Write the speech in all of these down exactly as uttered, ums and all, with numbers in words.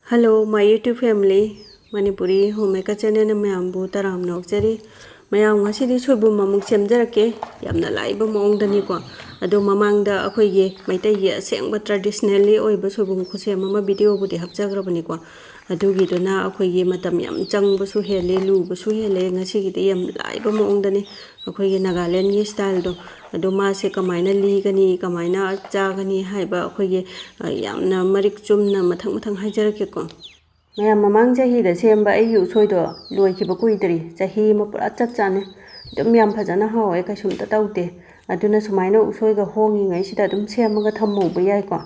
Hello, my YouTube family, Manipuri Homemaker channel ꯃꯌꯥꯝꯕꯨ ꯇꯔꯥꯝꯅ ꯑꯣꯛꯆꯔꯤ꯫ ꯃꯌꯥꯝ, ꯉꯁꯤꯗꯤ ꯁꯣꯏꯕꯨꯝ ꯑꯃꯨꯛ ꯁꯦꯝꯖꯔꯛꯀꯦ, ꯌꯥꯝꯅ ꯂꯥꯏꯕ ꯃꯑꯣꯡꯗꯅꯤꯀꯣ꯫ ꯑꯗꯣ ꯃꯃꯥꯡꯗ ꯑꯩꯈꯣꯏꯒꯤ ꯃꯩꯇꯩꯒꯤ ꯑꯁꯦꯡꯕ traditionally ꯑꯣꯏꯕ ꯁꯣꯏꯕꯨꯝ ꯈꯨꯠꯁꯦꯝ ꯑꯃ videoꯕꯨꯗꯤ ꯍꯥꯞꯆꯈ꯭ꯔꯕꯅꯤꯀꯣ꯫ ꯑꯗꯨꯒꯤꯗꯨꯅ ꯑꯩꯈꯣꯏꯒꯤ ꯃꯇꯝ ꯌꯥꯝ ꯆꯪꯕꯁꯨ ꯍꯦꯜꯂꯦ, ꯂꯨꯕꯁꯨ ꯍꯦꯜꯂꯦ꯫ ꯉꯁꯤꯒꯤꯗꯤ ꯌꯥꯝ ꯂꯥꯏꯕ ꯃꯑꯣꯡꯗꯅꯤ ꯑꯩꯈꯣꯏꯒꯤ ꯅꯥꯒꯥꯂꯦꯟꯒꯤ styleꯗꯣ꯫ ꯑꯗꯣ ꯃꯥꯁꯦ ꯀꯃꯥꯏꯅ ꯂꯤꯒꯅꯤ, ꯀꯃꯥꯏꯅ ꯆꯥꯒꯅꯤ ꯍꯥꯏꯕ ꯑꯩꯈꯣꯏꯒꯤ, ꯑ, ꯌꯥꯝꯅ ꯃꯔꯤꯛ ꯆꯨꯝꯅ ꯃꯊꯪ ꯃꯊꯪ ꯍꯥꯏꯖꯔꯛꯀꯦꯀꯣ꯫ ꯃꯌꯥꯝ, ꯃꯃꯥꯡ ꯆꯍꯤꯗ ꯁꯦꯝꯕ ꯑꯩꯒꯤ ꯎꯁꯣꯏꯗꯣ ꯂꯣꯏꯈꯤꯕ ꯀꯨꯏꯗ꯭ꯔꯤ, ꯆꯍꯤ ꯑꯃ ꯄꯨꯔꯥ ꯆꯞ ꯆꯥꯅ ꯑꯗꯨꯝ ꯌꯥꯝ ꯐꯖꯅ ꯍꯥꯎꯋꯦ, ꯀꯩꯁꯨꯝꯇ ꯇꯧꯗꯦ꯫ ꯑꯗꯨꯅ ꯁꯨꯃꯥꯏꯅ ꯎꯁꯣꯏꯒ ꯍꯣꯡꯉꯤꯉꯩꯁꯤꯗ ꯑꯗꯨꯝ ꯁꯦꯝꯃꯒ ꯊꯝꯍꯧꯕ ꯌꯥꯏꯀꯣ꯫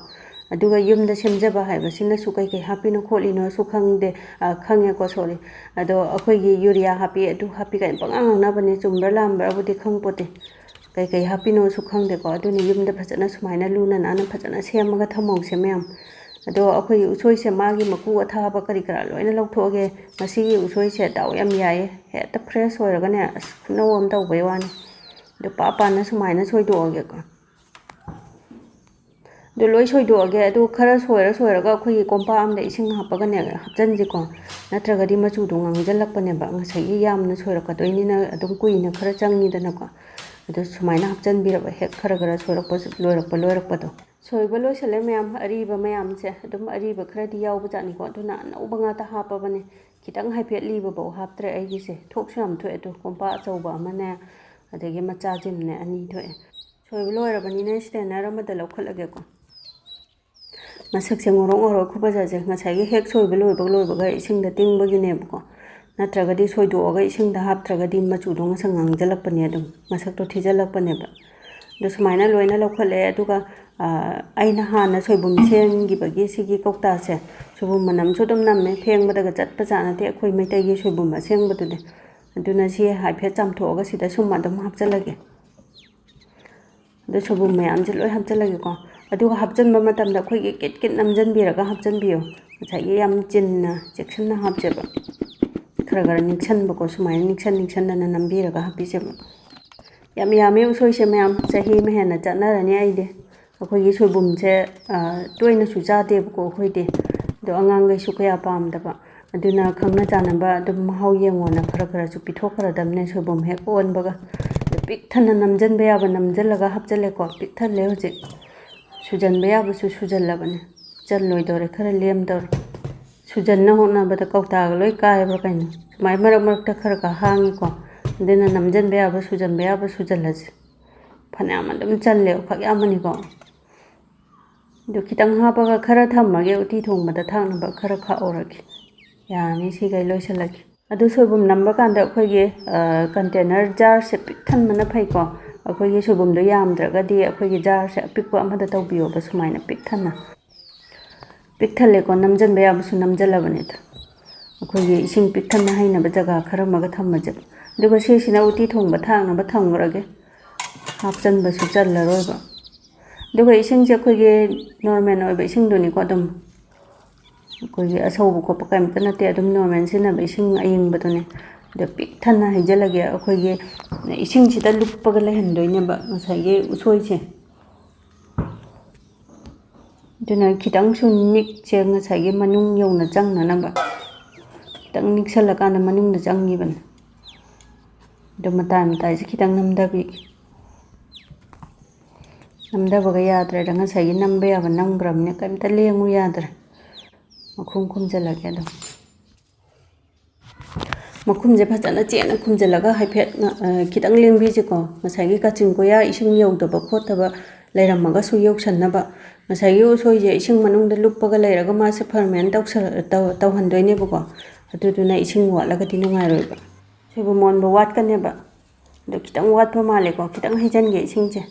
ꯑꯗꯨꯒ ꯌꯨꯝꯗ ꯁꯦꯝꯖꯕ ꯍꯥꯏꯕꯁꯤꯅꯁꯨ ꯀꯩꯀꯩ ꯍꯥꯞꯄꯤꯅꯣ ꯈꯣꯠꯂꯤꯅꯣꯁꯨ ꯈꯪꯗꯦ, ꯑ, ꯈꯪꯉꯦꯀꯣ, sorry꯫ ꯑꯗꯣ ꯑꯩꯈꯣꯏꯒꯤ urea ꯍꯥꯞꯄꯤ, ꯑꯗꯨ ꯍꯥꯞꯄꯤ ꯀꯥꯏꯅ ꯄꯪꯉꯥꯡ ꯉꯥꯡꯅꯕꯅꯦ, ꯆꯨꯝꯕ꯭ꯔꯥ ꯂꯥꯟꯕ꯭ꯔꯥꯕꯨꯗꯤ ꯈꯪꯄꯣꯠꯇꯦ꯫ ꯀꯩꯀꯩ ꯍꯥꯞꯄꯤꯅꯣꯁꯨ ꯈꯪꯗꯦꯀꯣ꯫ ꯑꯗꯨꯅ ꯌꯨꯝꯗ ꯐꯖꯅ ꯁꯨꯃꯥꯏꯅ ꯂꯨꯅ ꯅꯥꯟꯅ ꯐꯖꯅ ꯁꯦꯝꯃꯒ ꯊꯝꯍꯧꯁꯦ ꯃꯌꯥꯝ꯫ ꯑꯗꯣ ꯑꯩꯈꯣꯏꯒꯤ ꯎꯁꯣꯏꯁꯦ ꯃꯥꯒꯤ ꯃꯀꯨ ꯑꯊꯥꯕ ꯀꯔꯤ ꯀꯔꯥ ꯂꯣꯏꯅ ꯂꯧꯊꯣꯛꯑꯒꯦ꯫ ꯉꯁꯤꯒꯤ ꯎꯁꯣꯏꯁꯦ ꯗꯥꯎ ꯌꯥꯝ ꯌꯥꯏꯌꯦ, ꯍꯦꯛꯇ fresh ꯑꯣꯏꯔꯒꯅꯦ, ꯑꯁ, ꯈꯨꯅꯧ ꯑꯃ ꯇꯧꯕꯩ ꯋꯥꯅꯤ꯫ ꯑꯗꯣ ꯄꯥ ꯄꯥꯅ ꯁꯨꯃꯥꯏꯅ ꯁꯣꯏꯗꯣꯛꯑꯒꯦꯀꯣ꯫ ꯑꯗꯨ ꯂꯣꯏ ꯁꯣꯏꯗꯣꯛꯑꯒꯦ꯫ ꯑꯗꯨ ꯈꯔ ꯁꯣꯏꯔ ꯁꯣꯏꯔꯒ ꯑꯩꯈꯣꯏꯒꯤ ꯀꯣꯝꯄꯥꯛ ꯑꯃꯗ ꯏꯁꯤꯡ ꯍꯥꯞꯄꯒꯅꯦ ꯍꯥꯞꯆꯤꯟꯁꯤꯀꯣ꯫ ꯅꯠꯇ꯭ꯔꯒꯗꯤ ꯃꯆꯨꯗꯣ ꯉꯥꯡꯁꯤꯜꯂꯛꯄꯅꯦꯕ꯫ ꯉꯁꯥꯏꯒꯤ ꯌꯥꯝꯅ ꯁꯣꯏꯔꯛꯀꯗꯣꯏꯅꯤꯅ ꯑꯗꯨꯝ ꯀꯨꯏꯅ ꯈꯔ ꯆꯪꯉꯤꯗꯅꯀꯣ꯫ ꯑꯗꯨ ꯁꯨꯃꯥꯏꯅ ꯍꯥꯞꯆꯤꯟꯕꯤꯔꯕ ꯍꯦꯛ ꯈꯔ ꯈꯔ ꯁꯣꯏꯔꯛꯄ, ꯂꯣꯏꯔꯛꯄ ꯂꯣꯏꯔꯛꯄꯗꯣ꯫ ꯁꯣꯏꯕ ꯂꯣꯏꯁꯤꯜꯂꯦ ꯃꯌꯥꯝ꯫ ꯑꯔꯤꯕ ꯃꯌꯥꯝꯁꯦ ꯑꯗꯨꯝ ꯑꯔꯤꯕ ꯈꯔꯗꯤ ꯌꯥꯎꯕꯖꯥꯠꯅꯤꯀꯣ꯫ ꯑꯗꯨꯅ ꯑꯅꯧꯕ ꯉꯥꯛꯇ ꯍꯥꯞꯄꯕꯅꯦ꯫ ꯈꯤꯇꯪ ꯍꯥꯏꯐꯦꯠ ꯂꯤꯕꯐꯧ ꯍꯥꯞꯇ꯭ꯔꯦ ꯑꯩꯒꯤꯁꯦ꯫ ꯊꯣꯛꯁꯨ ꯌꯥꯝ ꯊꯣꯛꯑꯦ꯫ ꯑꯗꯨ ꯀꯣꯝꯄꯥꯛ ꯑꯆꯧꯕ ꯑꯃꯅꯦ, ꯑꯗꯒꯤ ꯃꯆꯥꯁꯤꯡꯅꯦ ꯑꯅꯤ ꯊꯣꯛꯑꯦ꯫ ꯁꯣꯏꯕ ꯂꯣꯏꯔꯕꯅꯤꯅ strainer ꯑꯃꯗ ꯂꯧꯈꯠꯂꯒꯦꯀꯣ꯫ ꯃꯁꯛꯁꯦ ꯉꯧꯔꯣꯛ ꯉꯧꯔꯣꯛ ꯈꯨꯐꯖꯁꯦ꯫ ꯉꯁꯥꯏꯒꯤ ꯍꯦꯛ ꯁꯣꯏꯕ ꯂꯣꯏꯕ ꯂꯣꯏꯕꯒ ꯏꯁꯤꯡꯗ ꯇꯤꯡꯕꯒꯤꯅꯦꯕꯀꯣ꯫ ꯅꯠꯇ꯭ꯔꯒꯗꯤ ꯁꯣꯏꯗꯣꯛꯑꯒ ꯏꯁꯤꯡꯗ ꯍꯥꯞꯇ꯭ꯔꯒꯗꯤ ꯃꯆꯨꯗꯣ ꯉꯁꯪ ꯉꯥꯡꯖꯜꯂꯛꯄꯅꯦ, ꯑꯗꯨꯝ ꯃꯁꯛꯇꯣ ꯊꯤꯖꯜꯂꯛꯄꯅꯦꯕ꯫ ꯑꯗꯣ ꯁꯨꯃꯥꯏꯅ ꯂꯣꯏꯅ ꯂꯧꯈꯠꯂꯦ꯫ ꯑꯗꯨꯒ, ꯑ, ꯑꯩꯅ ꯍꯥꯟꯅ ꯁꯣꯏꯕꯨꯝ ꯁꯦꯝꯈꯤꯕꯒꯤ ꯁꯤꯒꯤ ꯀꯧꯇꯥꯁꯦ, ꯁꯣꯏꯕꯨꯝ ꯃꯅꯝꯁꯨ ꯑꯗꯨꯝ ꯅꯝꯃꯦ, ꯐꯦꯡꯕꯗꯒ ꯆꯠꯄꯖꯥꯠ ꯅꯠꯇꯦ ꯑꯩꯈꯣꯏ ꯃꯩꯇꯩꯒꯤ ꯁꯣꯏꯕꯨꯝ ꯑꯁꯦꯡꯕꯗꯨꯗꯤ꯫ ꯑꯗꯨꯅ ꯁꯤ ꯍꯥꯏꯐꯦꯠ ꯆꯥꯝꯊꯣꯛꯑꯒ ꯁꯤꯗ ꯁꯨꯝ ꯑꯗꯨꯝ ꯍꯥꯞꯆꯜꯂꯒꯦ꯫ ꯑꯗꯣ ꯁꯣꯏꯕꯨꯝ ꯃꯌꯥꯝꯁꯦ ꯂꯣꯏ ꯍꯥꯞꯆꯜꯂꯒꯦꯀꯣ꯫ ꯑꯗꯨꯒ ꯍꯥꯞꯆꯟꯕ ꯃꯇꯝꯗ ꯑꯩꯈꯣꯏꯒꯤ ꯀꯤꯠ ꯀꯤꯠ ꯅꯝꯖꯟꯕꯤꯔꯒ ꯍꯥꯞꯆꯟꯕꯤꯌꯨ꯫ ꯉꯁꯥꯏꯒꯤ ꯌꯥꯝ ꯆꯤꯟꯅ ꯆꯦꯛꯁꯤꯟꯅ ꯍꯥꯞꯁꯦꯕ꯫ ꯈꯔ ꯈꯔ ꯅꯤꯛꯁꯟꯕꯀꯣ, ꯁꯨꯃꯥꯏꯅ ꯅꯤꯛꯁꯟ ꯅꯤꯛꯁꯟꯗꯅ ꯅꯝꯕꯤꯔꯒ ꯍꯥꯞꯄꯤꯁꯦꯕ꯫ ꯌꯥꯝ ꯌꯥꯝꯃꯤ ꯎꯁꯣꯏꯁꯦ ꯃꯌꯥꯝ, ꯆꯍꯤ ꯑꯃ ꯍꯦꯟꯅ ꯆꯠꯅꯔꯅꯤ ꯑꯩꯗꯤ꯫ ꯑꯩꯈꯣꯏꯒꯤ ꯁꯣꯏꯕꯨꯝꯁꯦ, ꯑ, ꯇꯣꯏꯅꯁꯨ ꯆꯥꯗꯦꯕꯀꯣ ꯑꯩꯈꯣꯏꯗꯤ꯫ ꯑꯗꯣ ꯑꯉꯥꯡꯈꯩꯁꯨ ꯀꯌꯥ ꯄꯥꯝꯗꯕ, ꯑꯗꯨꯅ ꯈꯪꯅ ꯆꯥꯟꯅꯕ ꯑꯗꯨꯝ ꯃꯍꯥꯎ ꯌꯦꯡꯉꯣꯅ ꯈꯔ ꯈꯔꯁꯨ ꯄꯤꯊꯣꯛꯈ꯭ꯔꯗꯕꯅꯦ ꯁꯣꯏꯕꯨꯝ ꯍꯦꯛ ꯑꯣꯟꯕꯒ꯫ ꯑꯗꯣ ꯄꯤꯛ ꯊꯟꯅ ꯅꯝꯁꯤꯟꯕ ꯌꯥꯕ ꯅꯝꯁꯤꯜꯂꯒ ꯍꯥꯞꯆꯤꯜꯂꯦꯀꯣ, ꯄꯤꯛ ꯊꯜꯂꯦ ꯍꯧꯖꯤꯛ꯫ ꯁꯨꯖꯟꯕ ꯌꯥꯕꯁꯨ ꯁꯨꯖꯜꯂꯕꯅꯦ, ꯆꯜꯂꯣꯏꯗꯧꯔꯦ, ꯈꯔ ꯂꯦꯝꯗꯧꯔꯦ꯫ ꯁꯨꯖꯟꯅ ꯍꯣꯠꯅꯕꯗ ꯀꯧꯇꯥꯒ ꯂꯣꯏ ꯀꯥꯏꯕ꯭ꯔꯥ ꯀꯩꯅꯣ꯫ ꯁꯨꯃꯥꯏ ꯃꯔꯛ ꯃꯔꯛꯇ ꯈꯔ ꯈꯔ ꯍꯥꯡꯉꯤꯀꯣ, ꯑꯗꯨꯅ ꯅꯝꯖꯟꯕ ꯌꯥꯕ ꯁꯨꯖꯟꯕ ꯌꯥꯕ ꯁꯨꯖꯜꯂꯁꯤ꯫ ꯐꯅꯌꯥꯝ ꯑꯗꯨꯝ ꯆꯜꯂꯦ, ꯑꯣꯈꯥꯛ ꯌꯥꯝꯃꯅꯤꯀꯣ꯫ ꯑꯗꯨ ꯈꯤꯇꯪ ꯍꯥꯞꯄꯒ ꯈꯔ ꯊꯝꯃꯒꯦ, ꯎꯇꯤ ꯊꯣꯡꯕꯗ ꯊꯥꯛꯅꯕ ꯈꯔ ꯈꯥꯛꯍꯧꯔꯒꯦ꯫ ꯌꯥꯔꯅꯤ, ꯁꯤꯈꯩ ꯂꯣꯏꯁꯤꯜꯂꯒꯦ꯫ ꯑꯗꯨ ꯁꯣꯏꯕꯨꯝ ꯅꯝꯕ ꯀꯥꯟꯗ ꯑꯩꯈꯣꯏꯒꯤ, ꯑ, container jarꯁꯦ ꯄꯤꯛ ꯊꯟꯕꯅ ꯐꯩꯀꯣ꯫ ꯑꯩꯈꯣꯏꯒꯤ ꯁꯣꯏꯕꯨꯝꯗꯣ ꯌꯥꯝꯗ꯭ꯔꯒꯗꯤ ꯑꯩꯈꯣꯏꯒꯤ jarꯁꯦ ꯑꯄꯤꯛꯄ ꯑꯃꯗ ꯇꯧꯕꯤꯌꯣꯕ, ꯁꯨꯃꯥꯏꯅ ꯄꯤꯛ ꯊꯟꯅ꯫ ꯄꯤꯛ ꯊꯜꯂꯦꯀꯣ, ꯅꯝꯖꯟꯕ ꯌꯥꯕꯁꯨ ꯅꯝꯖꯜꯂꯕꯅꯦ ꯑꯗꯣ꯫ ꯑꯩꯈꯣꯏꯒꯤ ꯏꯁꯤꯡ ꯄꯤꯛ ꯊꯟꯅ ꯍꯩꯅꯕ ꯖꯒꯥ ꯈꯔ ꯑꯃꯒ ꯊꯝꯃꯁꯦꯕ꯫ ꯑꯗꯨꯒ ꯁꯤꯁꯤꯅ ꯎꯇꯤ ꯊꯣꯡꯕ ꯊꯥꯛꯅꯕ ꯊꯝꯈ꯭ꯔꯒꯦ꯫ ꯍꯥꯞꯆꯟꯕꯁꯨ ꯆꯜꯂꯔꯣꯏꯕ꯫ ꯑꯗꯨꯒ ꯏꯁꯤꯡꯁꯦ ꯑꯩꯈꯣꯏꯒꯤ normal ꯑꯣꯏꯕ ꯏꯁꯤꯡꯗꯨꯅꯤꯀꯣ ꯑꯗꯨꯝ꯫ ꯑꯩꯈꯣꯏꯒꯤ ꯑꯁꯧꯕ ꯈꯣꯠꯄ ꯀꯔꯤꯝꯇ ꯅꯠꯇꯦ, ꯑꯗꯨꯝ normal ꯁꯤꯖꯤꯟꯅꯕ ꯏꯁꯤꯡ ꯑꯌꯤꯡꯕꯗꯨꯅꯦ꯫ ꯑꯗꯣ ꯄꯤꯛ ꯊꯟꯅ ꯍꯩꯖꯤꯜꯂꯒꯦ꯫ ꯑꯩꯈꯣꯏꯒꯤ ꯏꯁꯤꯡꯁꯤꯗ ꯂꯨꯞꯄꯒ ꯂꯩꯍꯟꯗꯣꯏꯅꯦꯕ ꯉꯁꯥꯏꯒꯤ ꯎꯁꯣꯏꯁꯦ꯫ ꯑꯗꯨꯅ ꯈꯤꯇꯪꯁꯨ ꯅꯤꯛꯁꯦ, ꯉꯁꯥꯏꯒꯤ ꯃꯅꯨꯡ ꯌꯧꯅ ꯆꯪꯅꯅꯕ꯫ ꯈꯤꯇꯪ ꯅꯤꯛꯁꯜꯂꯀꯥꯟꯗ ꯃꯅꯨꯡꯗ ꯆꯪꯉꯤꯕꯅꯦ꯫ ꯑꯗꯣ ꯃꯇꯥꯏ ꯃꯇꯥꯏꯁꯦ ꯈꯤꯇꯪ ꯅꯝꯊꯕꯤꯒꯦ꯫ ꯅꯝꯊꯕꯒ ꯌꯥꯗ꯭ꯔꯦꯗ, ꯉꯁꯥꯏꯒꯤ ꯅꯝꯕ ꯌꯥꯕ ꯅꯝꯈ꯭ꯔꯕꯅꯤꯅ ꯀꯔꯤꯝꯇ ꯂꯦꯡꯉꯨ ꯌꯥꯗ꯭ꯔꯦ꯫ ꯃꯈꯨꯝ ꯈꯨꯝꯖꯤꯜꯂꯒꯦ ꯑꯗꯨꯝ꯫ ꯃꯈꯨꯝꯁꯦ ꯐꯖꯅ ꯆꯦꯠꯅ ꯈꯨꯝꯖꯤꯜꯂꯒ ꯍꯥꯏꯐꯦꯠ, ꯑ, ꯈꯤꯇꯪ ꯂꯦꯡꯕꯤꯁꯤꯀꯣ꯫ ꯉꯁꯥꯏꯒꯤ ꯀꯥꯆꯤꯟ ꯀꯣꯌꯥ ꯏꯁꯤꯡ ꯌꯧꯗꯕ ꯈꯣꯠꯇꯕ ꯂꯩꯔꯝꯃꯒꯁꯨ ꯌꯧꯁꯟꯅꯕ꯫ ꯉꯁꯥꯏꯒꯤ ꯎꯁꯣꯏꯁꯦ ꯏꯁꯤꯡ ꯃꯅꯨꯡꯗ ꯂꯨꯞꯄꯒ ꯂꯩꯔꯒ ꯃꯥꯁꯦ ferment ꯇꯧꯁꯜ-, ꯇꯧ-, ꯇꯧꯍꯟꯗꯣꯏꯅꯦꯕꯀꯣ꯫ ꯑꯗꯨꯗꯨꯅ ꯏꯁꯤꯡ ꯋꯥꯠꯂꯒꯗꯤ ꯅꯨꯡꯉꯥꯏꯔꯣꯏꯕ꯫ ꯁꯣꯏꯕꯨꯝ ꯑꯣꯟꯕ ꯋꯥꯠꯀꯅꯦꯕ꯫ ꯑꯗꯣ ꯈꯤꯇꯪ ꯋꯥꯠꯄ ꯃꯥꯜꯂꯦꯀꯣ, ꯈꯤꯇꯪ ꯍꯩꯖꯤꯟꯒꯦ ꯏꯁꯤꯡꯁꯦ꯫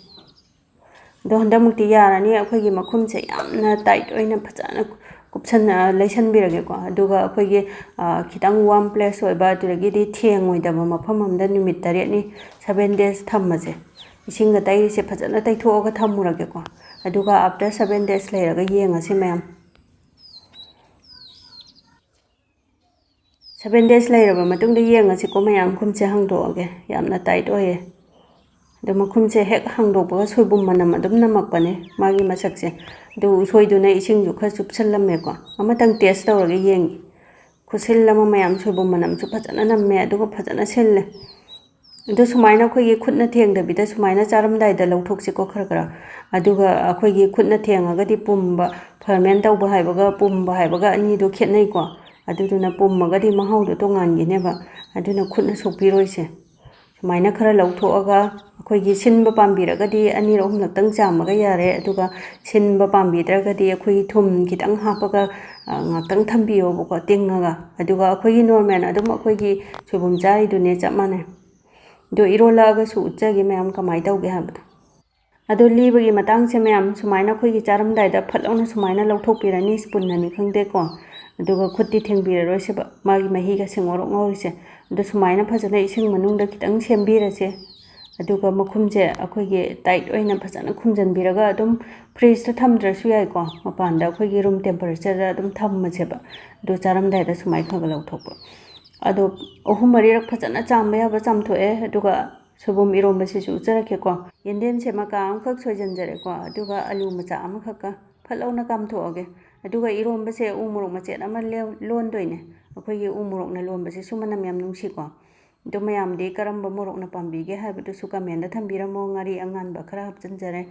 ꯑꯗꯣ ꯍꯟꯗꯛꯃꯨꯛꯇꯤ ꯌꯥꯔꯅꯤ, ꯑꯩꯈꯣꯏꯒꯤ ꯃꯈꯨꯝꯁꯦ ꯌꯥꯝꯅ tight ꯑꯣꯏꯅ ꯐꯖꯅ ꯀꯨꯞꯁꯟ-, ꯑ, ꯂꯩꯁꯟꯕꯤꯔꯒꯦꯀꯣ꯫ ꯑꯗꯨꯒ ꯑꯩꯈꯣꯏꯒꯤ, ꯑ, ꯈꯤꯇꯪ warm place ꯑꯣꯏꯕ, ꯑꯗꯨꯗꯒꯤꯗꯤ ꯊꯦꯡꯉꯣꯏꯗꯕ ꯃꯐꯝ ꯑꯃꯗ ꯅꯨꯃꯤꯠ ꯇꯔꯦꯠꯅꯤ, seven days ꯊꯝꯃꯁꯦ꯫ ꯏꯁꯤꯡꯒ ꯇꯩꯔꯤꯁꯦ ꯐꯖꯅ ꯇꯩꯊꯣꯛꯑꯒ ꯊꯝꯃꯨꯔꯒꯦꯀꯣ꯫ ꯑꯗꯨꯒ after seven days ꯂꯩꯔꯒ ꯌꯦꯡꯉꯁꯤ ꯃꯌꯥꯝ꯫ Seven days ꯂꯩꯔꯕ ꯃꯇꯨꯡꯗ ꯌꯦꯡꯉꯁꯤꯀꯣ ꯃꯌꯥꯝ, ꯃꯈꯨꯝꯁꯦ ꯍꯥꯡꯗꯣꯛꯑꯒꯦ, ꯌꯥꯝꯅ tight ꯑꯣꯏꯌꯦ꯫ ꯑꯗꯣ ꯃꯈꯨꯝꯁꯦ ꯍꯦꯛ ꯍꯥꯡꯗꯣꯛꯄꯒ ꯁꯣꯏꯕꯨꯝ ꯃꯅꯝ ꯑꯗꯨꯝ ꯅꯝꯃꯛꯄꯅꯦ ꯃꯥꯒꯤ ꯃꯁꯛꯁꯦ꯫ ꯑꯗꯨ ꯎꯁꯣꯏꯗꯨꯅ ꯏꯁꯤꯡꯁꯨ ꯈꯔ ꯆꯨꯞꯁꯜꯂꯝꯃꯦꯀꯣ꯫ ꯑꯃꯇꯪ taste ꯇꯧꯔꯒ ꯌꯦꯡꯉꯤ꯫ ꯈꯨꯠꯁꯤꯜ ꯑꯃ ꯃꯌꯥꯝ, ꯁꯣꯏꯕꯨꯝ ꯃꯅꯝꯁꯨ ꯐꯖꯅ ꯅꯝꯃꯦ, ꯑꯗꯨꯒ ꯐꯖꯅ ꯁꯤꯜꯂꯦ꯫ ꯑꯗꯣ ꯁꯨꯃꯥꯏꯅ ꯑꯩꯈꯣꯏꯒꯤ ꯈꯨꯠꯅ ꯊꯦꯡꯗꯕꯤꯗ ꯁꯨꯃꯥꯏꯅ ꯆꯥꯔꯝꯗꯥꯏꯗ ꯂꯧꯊꯣꯛꯁꯤꯀꯣ ꯈꯔ ꯈꯔ꯫ ꯑꯗꯨꯒ ꯑꯩꯈꯣꯏꯒꯤ ꯈꯨꯠꯅ ꯊꯦꯡꯉꯒꯗꯤ ꯄꯨꯝꯕ, ferment ꯇꯧꯕ ꯍꯥꯏꯕꯒ ꯄꯨꯝꯕ ꯍꯥꯏꯕꯒ ꯑꯅꯤꯗꯣ ꯈꯦꯠꯅꯩꯀꯣ꯫ ꯑꯗꯨꯗꯨꯅ ꯄꯨꯝꯃꯒꯗꯤ ꯃꯍꯥꯎꯗꯣ ꯇꯣꯉꯥꯟꯈꯤꯅꯦꯕ꯫ ꯑꯗꯨꯅ ꯈꯨꯠꯅ ꯁꯣꯛꯄꯤꯔꯣꯏꯁꯦ꯫ ꯁꯨꯃꯥꯏꯅ ꯈꯔ ꯂꯧꯊꯣꯛꯑꯒ ꯑꯩꯈꯣꯏꯒꯤ ꯁꯤꯟꯕ ꯄꯥꯝꯕꯤꯔꯒꯗꯤ ꯑꯅꯤꯔꯛ ꯑꯍꯨꯝꯂꯛꯇꯪ ꯆꯥꯝꯃꯒ ꯌꯥꯔꯦ꯫ ꯑꯗꯨꯒ ꯁꯤꯟꯕ ꯄꯥꯝꯕꯤꯗ꯭ꯔꯒꯗꯤ ꯑꯩꯈꯣꯏꯒꯤ ꯊꯨꯝ ꯈꯤꯇꯪ ꯍꯥꯞꯄꯒ, ꯑ, ꯉꯥꯛꯇꯪ ꯊꯝꯕꯤꯌꯣꯕꯀꯣ ꯇꯤꯡꯉꯒ꯫ ꯑꯗꯨꯒ ꯑꯩꯈꯣꯏꯒꯤ normal ꯑꯗꯨꯝ ꯑꯩꯈꯣꯏꯒꯤ ꯁꯣꯏꯕꯨꯝ ꯆꯥꯔꯤꯗꯨꯅꯦ ꯆꯞ ꯃꯥꯟꯅꯩ꯫ ꯑꯗꯣ ꯏꯔꯣꯜꯂꯛꯑꯒꯁꯨ ꯎꯠꯆꯒꯦ ꯃꯌꯥꯝ ꯀꯃꯥꯏꯅ ꯇꯧꯒꯦ ꯍꯥꯏꯕꯗꯣ꯫ ꯑꯗꯣ ꯂꯤꯕꯒꯤ ꯃꯇꯥꯡꯁꯦ ꯃꯌꯥꯝ ꯁꯨꯃꯥꯏꯅ ꯑꯩꯈꯣꯏꯒꯤ ꯆꯥꯔꯝꯗꯥꯏꯗ ꯐꯠ ꯂꯥꯎꯅ ꯁꯨꯃꯥꯏꯅ ꯂꯧꯊꯣꯛꯄꯤꯔꯅꯤ, spoon ꯅꯅꯤ ꯈꯪꯗꯦꯀꯣ꯫ ꯑꯗꯨꯒ ꯈꯨꯠꯇꯤ ꯊꯦꯡꯕꯤꯔꯔꯣꯏꯁꯦꯕ, ꯃꯥꯒꯤ ꯃꯍꯤꯒꯁꯦ ꯉꯧꯔꯣꯛ ꯉꯧꯔꯤꯁꯦ꯫ ꯑꯗꯣ ꯁꯨꯃꯥꯏꯅ ꯐꯖꯅ ꯏꯁꯤꯡ ꯃꯅꯨꯡꯗ ꯈꯤꯇꯪ ꯁꯦꯝꯕꯤꯔꯁꯦ꯫ ꯑꯗꯨꯒ ꯃꯈꯨꯝꯁꯦ ꯑꯩꯈꯣꯏꯒꯤ tight ꯑꯣꯏꯅ ꯐꯖꯅ ꯈꯨꯝꯖꯤꯟꯕꯤꯔꯒ ꯑꯗꯨꯝ fridge ꯇ ꯊꯝꯗ꯭ꯔꯁꯨ ꯌꯥꯏꯀꯣ, ꯃꯄꯥꯟꯗ ꯑꯩꯈꯣꯏꯒꯤ room temperature ꯗ ꯑꯗꯨꯝ ꯊꯝꯃꯁꯦꯕ꯫ ꯑꯗꯣ ꯆꯥꯔꯝꯗꯥꯏꯗ ꯁꯨꯃꯥꯏꯅ ꯈꯔ ꯈꯔ ꯂꯧꯊꯣꯛꯄ꯫ ꯑꯗꯣ ꯑꯍꯨꯝ ꯃꯔꯤꯔꯛ ꯐꯖꯅ ꯆꯥꯝꯕ ꯌꯥꯕ ꯆꯥꯝꯊꯣꯛꯑꯦ꯫ ꯑꯗꯨꯒ ꯁꯣꯏꯕꯨꯝ ꯏꯔꯣꯝꯕꯁꯤꯁꯨ ꯎꯠꯆꯔꯛꯀꯦꯀꯣ꯫ ꯌꯦꯟꯗꯦꯝꯁꯦ ꯃꯀꯥ ꯑꯃꯈꯛ ꯁꯣꯏꯖꯟꯖꯔꯦꯀꯣ, ꯑꯗꯨꯒ ꯑꯂꯨ ꯃꯆꯥ ꯑꯃꯈꯛꯀ ꯐꯠ ꯂꯥꯎꯅ ꯀꯥꯝꯊꯣꯛꯑꯒꯦ꯫ ꯑꯗꯨꯒ ꯏꯔꯣꯝꯕꯁꯦ ꯎ ꯃꯣꯔꯣꯛ ꯃꯆꯦꯠ ꯑꯃ ꯂꯦ-, ꯂꯣꯟꯗꯣꯏꯅꯦ꯫ ꯑꯩꯈꯣꯏꯒꯤ ꯎ ꯃꯣꯔꯣꯛꯅ ꯂꯣꯟꯕꯁꯤꯁꯨ ꯃꯅꯝ ꯌꯥꯝ ꯅꯨꯡꯁꯤꯀꯣ꯫ ꯑꯗꯣ ꯃꯌꯥꯝꯗꯤ ꯀꯔꯝꯕ ꯃꯣꯔꯣꯛꯅ ꯄꯥꯝꯕꯤꯒꯦ ꯍꯥꯏꯕꯗꯨꯁꯨ comment ꯇ ꯊꯝꯕꯤꯔꯝꯃꯣ꯫ ꯉꯥꯔꯤ ꯑꯉꯥꯟꯕ ꯈꯔ ꯍꯥꯞꯆꯤꯟꯖꯔꯦ꯫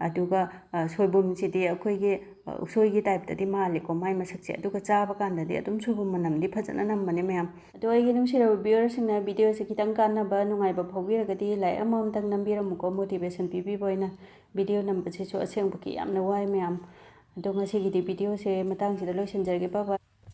ꯑꯗꯨꯒ, ꯑ, ꯁꯣꯏꯕꯨꯝꯁꯤꯗꯤ ꯑꯩꯈꯣꯏꯒꯤ, ꯑ, ꯎꯁꯣꯏꯒꯤ type ꯇꯗꯤ ꯃꯥꯜꯂꯦꯀꯣ ꯃꯥꯏ ꯃꯁꯛꯁꯦ, ꯑꯗꯨꯒ ꯆꯥꯕ ꯀꯥꯟꯗꯗꯤ ꯑꯗꯨꯝ ꯁꯣꯏꯕꯨꯝ ꯃꯅꯝꯗꯤ ꯐꯖꯅ ꯅꯝꯕꯅꯦ ꯃꯌꯥꯝ꯫ ꯑꯗꯣ ꯑꯩꯒꯤ ꯅꯨꯡꯁꯤꯔꯕ viewer ꯁꯤꯡꯅ video ꯁꯦ ꯈꯤꯇꯪ ꯀꯥꯟꯅꯕ, ꯅꯨꯡꯉꯥꯏꯕ ꯐꯥꯎꯕꯤꯔꯒꯗꯤ like ꯑꯃꯃꯝꯇꯪ ꯅꯝꯕꯤꯔꯝꯃꯨꯀꯣ, motivation ꯄꯤꯕꯤꯕ ꯑꯣꯏꯅ꯫ Video ꯅꯝꯕꯁꯤꯁꯨ ꯑꯁꯦꯡꯕꯒꯤ ꯌꯥꯝꯅ ꯋꯥꯏ ꯃꯌꯥꯝ꯫ ꯑꯗꯣ ꯉꯁꯤꯒꯤꯗꯤ video ꯁꯦ ꯃꯇꯥꯡꯁꯤꯗ ꯂꯣꯏꯁꯤꯟꯖꯔꯒꯦ꯫ Bye bye꯫